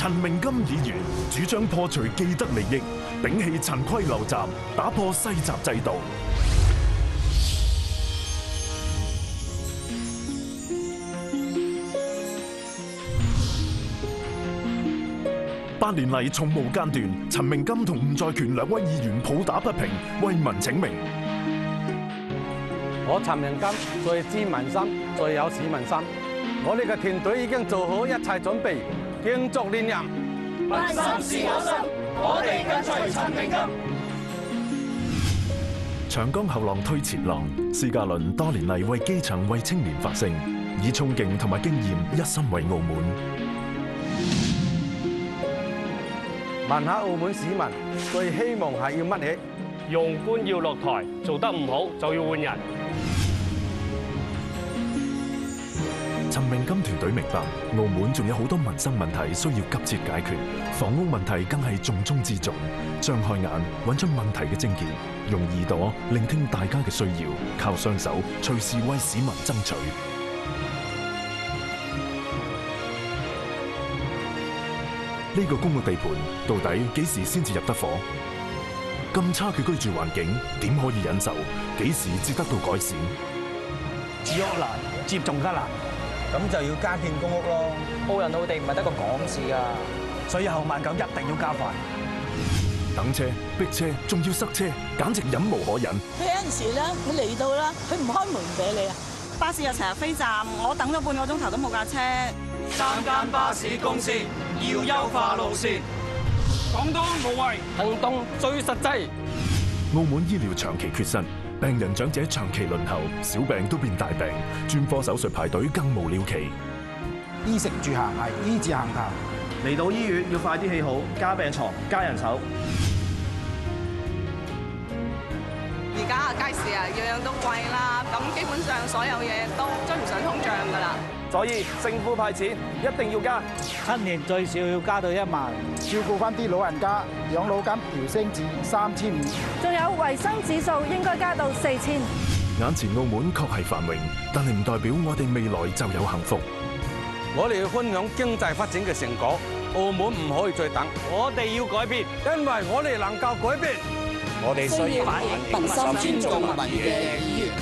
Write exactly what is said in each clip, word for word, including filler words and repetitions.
陳明金議員主張破除既得利益，摒棄陳規陋習，打破世襲制度。八年嚟從無間斷，陳明金同吳在權兩位議員抱打不平，為民請命。我陳明金最知民心，最有市民心。我哋嘅團隊已經做好一切準備，競逐連任。民心是我心，我哋跟隨陳明金。長江後浪推前浪，施家倫多年嚟為基層、為青年發聲，以衝勁同埋經驗一心為澳門。問下澳門市民，最希望係要乜嘢？用官要落台，做得唔好就要換人。陳明金團隊明白，澳門仲有好多民生問題需要急切解決，房屋問題更係重中之重。張開眼，揾出問題嘅症結，用耳朵聆聽大家嘅需要，靠雙手隨時為市民爭取。呢個公屋地盤到底幾時先至入得伙？咁差嘅居住環境點可以忍受？幾時至得到改善？住屋難，置業仲加難，咁就要加建公屋咯。澳人澳地唔係得個講字㗎。所以後萬九一定要加快。等車、逼車，仲要塞車，簡直忍無可忍。佢有陣時咧，佢嚟到啦，佢唔開門俾你啊！巴士又成日飛站，我等咗半個鐘頭都冇架車。三間巴士公司要優化路線。講多無謂，行動最實際。澳門醫療長期缺失，病人長者長期輪候，小病都變大病，專科手術排隊更無了期。衣食住行係醫治行頭。嚟到醫院要快啲起好，加病床、加人手。而家街市啊，樣樣都貴啦，咁基本上所有嘢都追唔上通脹㗎啦。所以政府派錢一定要加。七年最少要加到一萬，照顧翻啲老人家，養老金調升至三千五。仲有維生指數應該加到四千。眼前澳門確係繁榮，但係唔代表我哋未來就有幸福。我哋要分享經濟發展嘅成果，澳門唔可以再等。我哋要改變，因為我哋能夠改變。我哋需要反映民心、尊重民意嘅議員。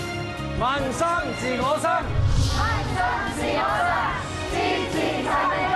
民心自我心，民心自我心，支持陳明